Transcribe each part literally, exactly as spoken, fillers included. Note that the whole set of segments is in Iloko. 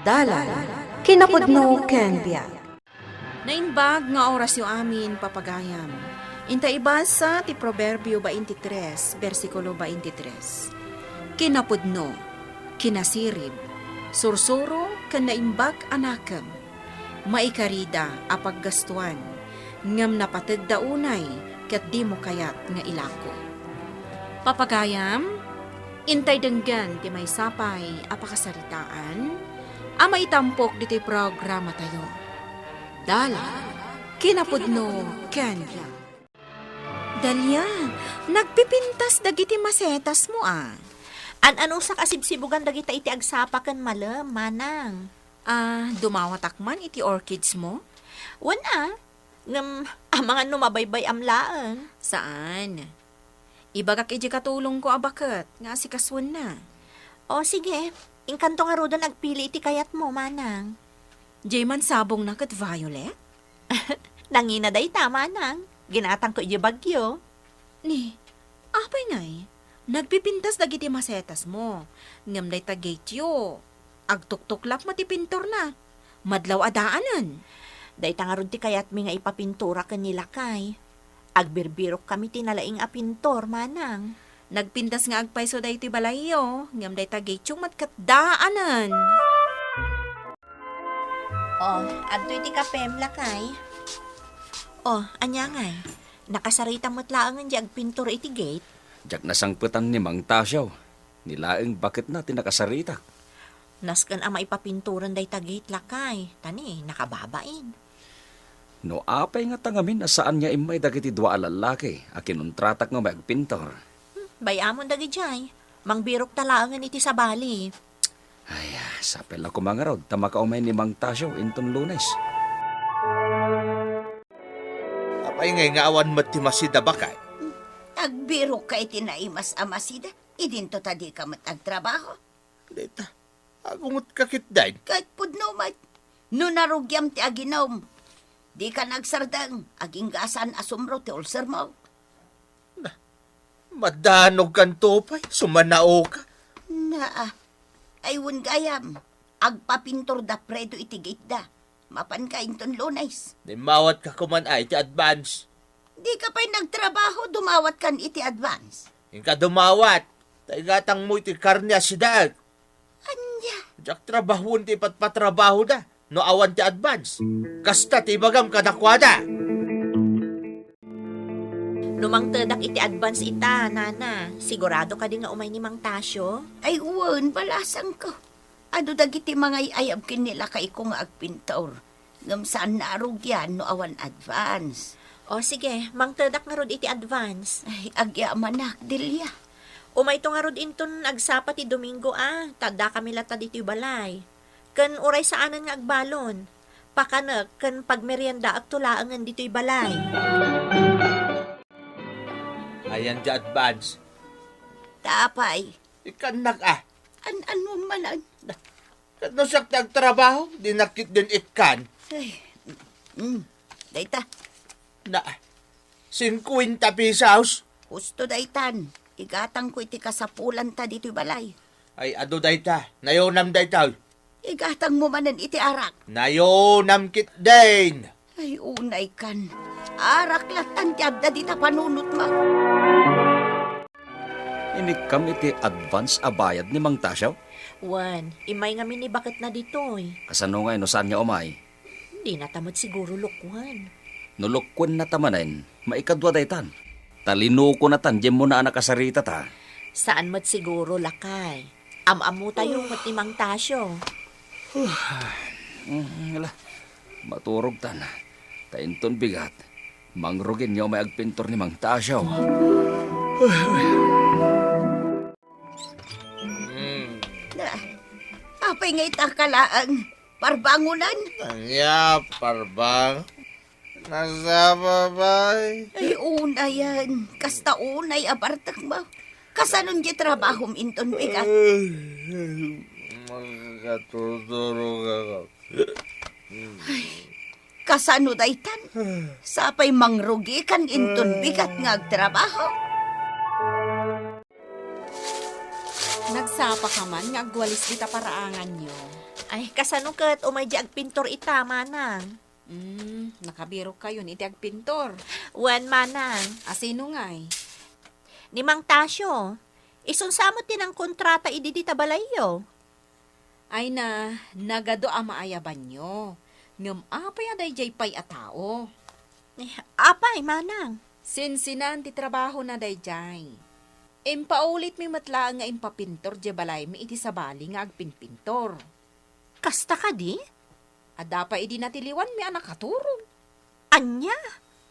Dalan, kinapudno ken biag. Naimbag nga orasyo amin, papagayam. Inta ibasa ti Proverbio twenty-three, bersikulo twenty-three. Kinapudno, kinasirib, sursuro ken naimbag a nakem. Maikarida a paggastuan, ngem napategda unay ket dimo kayat nga ilako. Papagayam, intay denggen ti maysa pay a pakasaritaan a maitampok ditoy programatayo. Dalan, kinapudno ken biag. Dalia, nagpipintas dagiti masetasmo a. An-anusak a sibsibugan dagita iti agsapa ken malem, manang. A, dumawatak man iti orchids mo? Wen a, ngem amangan no mabaybay-am laeng. Saan? Ibagak iti katulongko a baket nga asikasuenna. O, sige. Inkanto ngaruden agpili iti kayatmo, manang. Diay mansabongna ket violet? Nangina dayta, manang. Ginatangko idiay bagyo. Ni, apay ngay? Nagpipintas dagiti masetasmo. Ngem dayta gateyo, agtuktuklap met ti pinturna. Madlaw a daanen. Dayta ngarud ti kayatmi nga ipapintura ken ni lakay. Agbirbirokkami ti nalaing a pintor, manang. Nagpintas nga agpayso daytoy balayyo, ngem dayta gateyo met ket daanen. O, adtoy ti kapem, lakay. O, ania ngay? Nakasaritam met laengen diay agpintur iti gate? Diak nasangpetan ni Mang Tasio. Ni laeng baketna ti nakasaritak. Nasken a maipapinturen dayta gate, lakay, ta ni nakababain. No apay ngata ngamin a saan nga immay dagiti dua a lallaki a kinontratak nga umay agpintor? Hmm, bay-amon dagidiay. Mangbirokta laengen iti sabali. Ay, ah, sapay la koma ngarud ta makaumay ni Mang Tasio inton Lunes. Apay ngay nga awan met ti masida baket? Agbirokka iti naimas a masida, idinto ta dika met agtrabaho. Dayta, agungetka ketdin? Ket pudno met. No narugiam ti aginum, dika nagsardeng, agingga a saan a sumro ti ulsermo. Na, madanogkanto pay, sumanaoka. Naa, ay wen gayam, agpapintor da Fredo iti gate da. Mapanka inton Lunes. Dimmawatka koman a iti advance. Dika pay nagtrabaho, dumawatkan iti advance. Inka dumawat, ta igatangmo iti karne a sidaek. Ania? Diak trabahoen ti ipatpatrabahoda no awan ti advance. Kasta ti ibagam kadakuada. No mangtedak iti advance ita, nana, sigurado kadi nga umay ni Mang Tasio? Ay, wen, balasangko. Adu dagiti mangay-ayab ken ni lakayko nga agpintor. Ngem saan a arugian no awan advance. O sige, mangtedak ngarud iti advance. Ay, agyamanak, Delia. Umayto ngarud inton agsapa ti Domingo a, ta addakami latta ditoy balay. Ken uray saanen nga agbalon, pakanek ken pagmeriendaekto laengen ditoy balay. Ayan ti advance. Ta apay? Ikkannak a. An-anuan manen? Ket no siak ti agtrabaho, dinak ketdin ikkan. Ay, mm, dayta. Na, singkuenta pesos. Husto daytan. Igatangko iti kasapulanta ditoy balay. Ay, adu dayta. Nayonam dayta. Igatangmo manen iti arak. Nayonam ketdin. Ay, unay kan. Arak lattan ti adda dita panunotmo. Inikkam iti advance a bayad ni Mang Tasio? Wen, immay ngamin ni baketna ditoy. Kasano ngay no saan nga umay? Dinata met siguro lukuen. No lukuennata manen, maikadua daytan. Ta linukonatan diay umuna a nakasaritata. Saan met siguro, lakay. Am-ammotayo met ni Mang Tasio. Mm, ala, maturogtan. Ta inton bigat, mangrugin nga umay agpintor ni Mang Tasio. Mm. Na, apay nga ita ka laeng? Parbangonan? Ania, parbang? Nasapa pay? Ay, unayen. Kasta unay a bartekmo. Kasano diay trabahom inton bigat? Ay, makatuturo ka. Ay, kasano daytan? Sapay mangrugi kan inton bigat nga agtrabaho? Nagsapa ka man nga agwalis dita paraanganyo? Ay, kasano ket umay di agpintor ita, manang? Hmm, nakabirokkayon iti agpintor. Wen, manang. A, sino ngay? Ni Mang Tasio. Isunsa met ti nangkontrata idi dita balayyo. Ay na, nagadu a maayabanyo. Ngem apay a daydiay pay a tao? Eh, apay, manang? Sinsinan ti trabahona daydiay. Impaulitmi met laeng nga impapintor diay balaymi iti sabali nga agpinpintor. Kasta kadi? Adda pay idi natiliwanmi a nakaturog. Ania?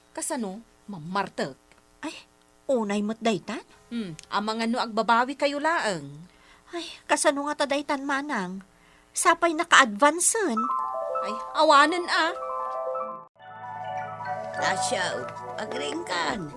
Kasano? Mammartek? Ay, unay met daytan? Hmm, amangan no agbabawikayo laeng. Ay, kasano ngata daytan, manang? Sapay naka-advancen. Ay, awanen a. Tasio, agriingkan.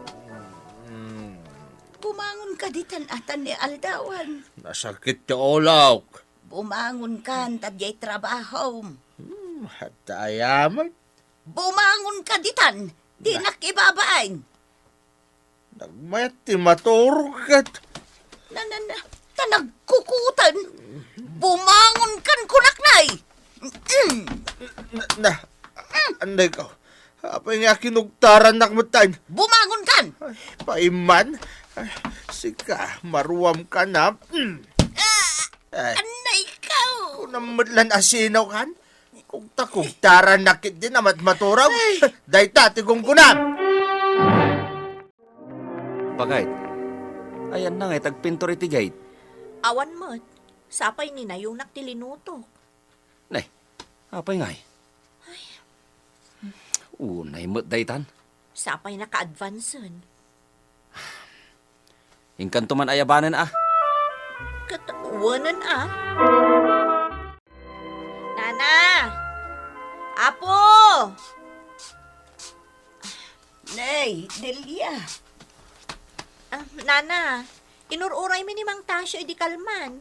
Bumangon ka ditan atan ni aldawan. Nasakit ti ulok. Bumangon kan, ta diay trabahom. Hmm, adda ayaman. Bumangon ka ditan, dinak ibabain. Nagmayat ti maturog ket. Na, na, na, ta nagkukutan. Bumangon kan kunak nay. Mm. Na, na, anday ko. Apay nga kinugtarannak metten? Bumangon kan! Ay, paiman. Ay, sika, maruam ka na. Mm. Ah! Ay. Anay ka! Kunam met lan asino kan? Kugta-kugtarannak ket di na mat-, maturog. Ay. Dayta ti gunggunam. Bagayt, ayanna ngay ti agpintor iti gate? Awan met. Sapay ninayunak ti linutok. Ne, apay ngay? Ay. Unay met daytan. Sapay naka-advancen. Inkanto man ayabanen a. Ket wenen a. Nana! Apo! Nay, Delia. Ah, Nana, inur-uraymi ni Mang Tasio idi kalman.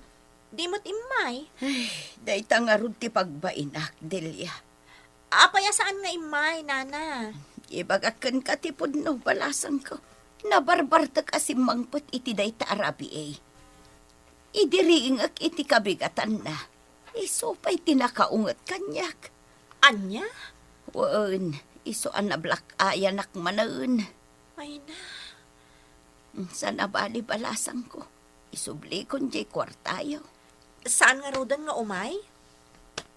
Di met immay. Ay, dayta ngarud ti pagbainak, Delia. Apay a saan nga immay, Nana? Ibagak kenka ti pudno, balasangko. Nabarbartek a simmangpet iti dayta a rabii. Idi riingek iti kabigatanna, isu pay ti nakaunget kaniak. Ania? Wen, isu a nablak-ayanak manen. Ay na. Saan a bali, balasangko. Isublikon diay kuartayo. Saan ngaruden nga umay?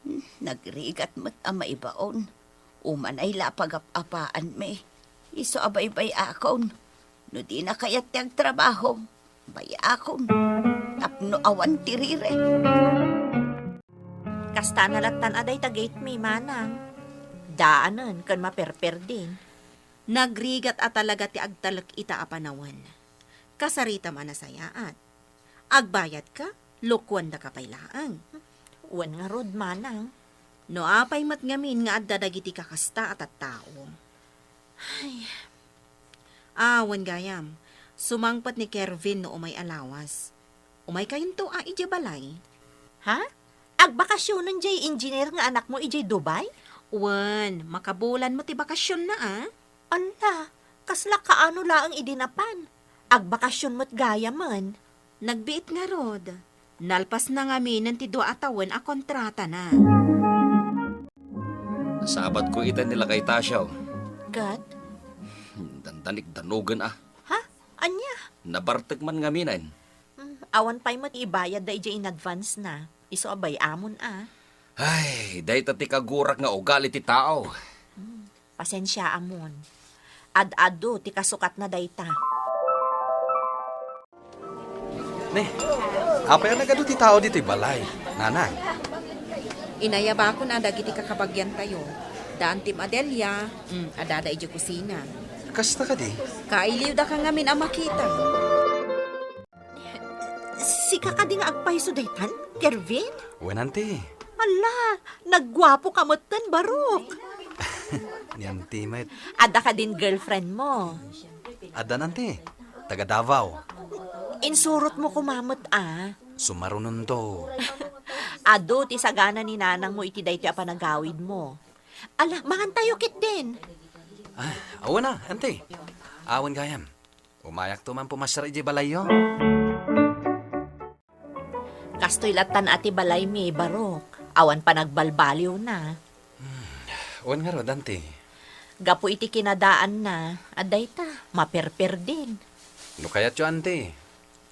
Hmm, nagrigat met a maibaon. Umanay la a pagap-apaanmi. Isu a baybay-akon. No dina kayat ti agtrabaho, bay-akon. Tapno awan ti rire. Kasta na lattan a dayta gate mi, manang. Daanen ken maperperdin. Nagrigat a talaga ti agtalek ita a panawen. Kasaritam a nasayaat. Agbayadka, lokuandaka pay laeng. Wen ngarud, manang. No apay met ngamin nga adda dagiti kakasta a tattao. Ay. Awan gayam, sumangpet ni Kervin no umay a lawas. Umaykayonto a idiay balay. Ha? Agbakasionen diay engineer nga anakmo idiay Dubai? Wen, makabulan met ti bakasionna a. Ala, kasla kaano laeng idi napan? Agbakasion met gayamen. Nagbiit ngarud. Nalpasna ngaminen ti dua a tawen a kontratana. Nasabatko ita ni Lakay Tasio. Ket? Dandanikdanogen a. Ha? Ania? Nabartek man ngaminen. Hmm, awan pay met ibayadda idiay in advance na. Isu a bay-amon a. Ay, dayta ti kagurak nga ugali ti tao. Hmm, pasensiaamon. Ad-adu ti kasukatna dayta. Ne, apay a nagadu ti tao ditoy balay, nanang? Inayabakon a dagiti kakabagiantayo. Da Antim a Delia, mm, adda idiay kusina. Kasta kadi? Kailiwdaka ngamin a makita. Sika kadi nga agpayso daytan, Kervin? Wen, anti. Ala, nagguapoka metten, barok. Ni anti met. Adda kadin girlfriend mo? Adda, anti. Taga Davao. Insurot mo koma met a. Sumarunonto. Adu ti sagana ni nanang mo iti daytoy a panagawid mo. Ala, mangantayo ketdin. Ah, awan a, anti. Awan gayam. Umayakto man pumasar idiay balayyo. Kastoy lattan a ti balaymi, barok. awan panagbalbaliwna. Wen ngarud, Auntie. Gapu iti kinadaanna, adda ita, maperperdin. No kayatyo, Auntie,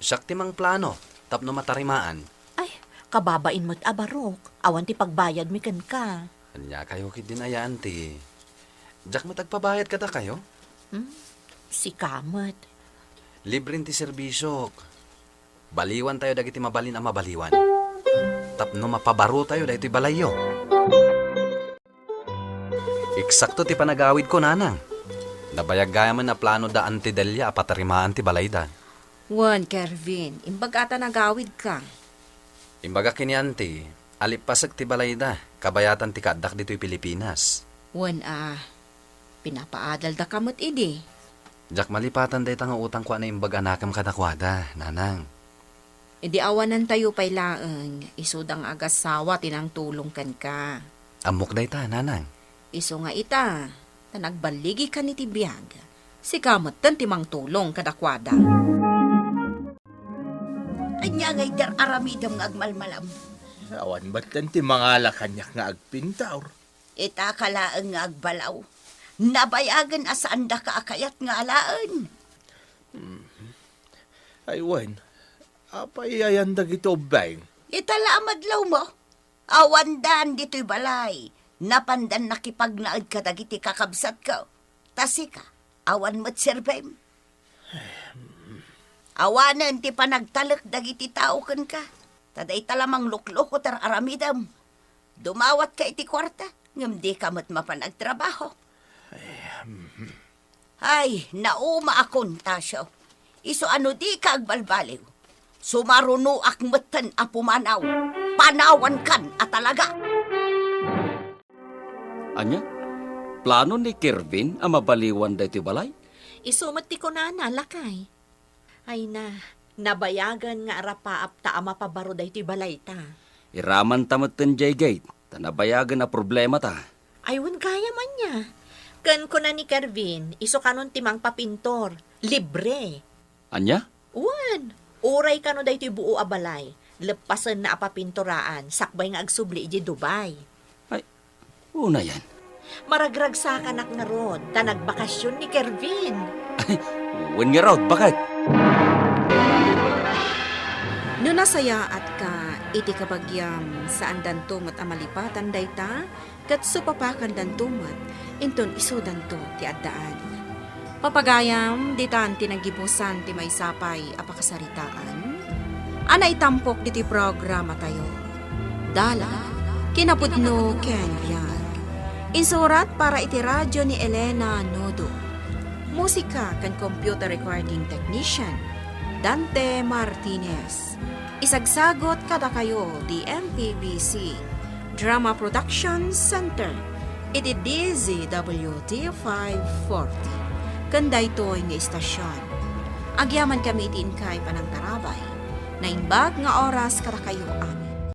siak ti mangplano tapno matarimaan. Ay, kababain met a barok, awan ti pagbayadmi kenka. Ania kayo ketdin aya, Auntie? Diak met agpabayad kadakayo? Hmm, sika met. Libren ti serbisyok. Baliwantayo dagiti mabalin a mabaliwan. Tapno mapabarotayo daytoy balayyo. Eksakto ti panagawidko, Nanang. Nabayag gayamen a plano da Auntie Delia a patarimaan ti balayda. Wen, Kervin, imbag a ta nagawidka. Imbagak ken ni Auntie, alippasek ti balayda, kabayatan ti kaaddak ditoy Pilipinas. Wen a, pinapaadaldaka met idi. Diak malipatan dayta nga utangko a naimbag a nakem kadakuada, Nanang. Idi awanantayo pay laeng, isuda nga agassawa ti nangtulong kenka. Ammok dayta, Nanang. Isu nga ita, ta nagballigika'n iti biag, sika metten ti mangtulong kadakuada. Ania ngay ti ar-aramidem nga agmalmalam? Awan metten ti mangala kaniak nga agpintor. Ita ka laeng nga agbalaw. Nabayagen a saandaka a kayat nga alaen. Ay wen, apay ayan dagiti ubbing? Ita la a madlawmo. Awandan ditoy balay. Napandan nakipagnaed kadagiti kakabsatko. Ta sika, awan met serbim. Awanen ti panagtalek dagiti tao kenka. Ta dayta la mangluklukot ti ar-aramidem. Dumawatka iti kuarta, ngem dika met mapan agtrabaho. Ay, nauma akon, Tasio. Isu a no dika agbalbaliw, sumarunoak metten a pumanaw. Panawankan a talaga. Ania? Plano ni Kervin a mabaliwan daytoy balay? Isu met ti kunana, lakay. Ay na, nabayagen nga arapaapta a mapabaro daytoy balayta. Iramanta metten diay gate, ta nabayagen a problemata. Ay, wen gayam ania. Ken kuna ni Kervin, isu kanon ti mangpapintor. Libre. Ania? Wen, uray kano daytoy buo a balay, leppasenna a papintoraan sakbay nga agsubli idiay Dubai. Ay, unayen. Maragragsakanak ngarud, ta nagbakasyon ni Kervin. Ay, wen ngarud, baket. No nasayaatka iti kabagiam, saandanto met a malipatan dayta, ket supapakandanto met inton isudanto ti addaan. Papagayam, ditan ti naggibusan ti maysa pay a pakasaritaan a naitampok ditoy programatayo. Dala, kinapudno ken biag. Insurat para iti radio ni Elena Nodo. Musika ken computer recording technician, Dante Martinez. Isagsagot kadakayo ti M P B C Drama Production Center iti D Z W T five forty. Ken daytoy nga istasyon, agyamankami iti inkay panangtarabay. Naimbag nga oras kadakayo amin.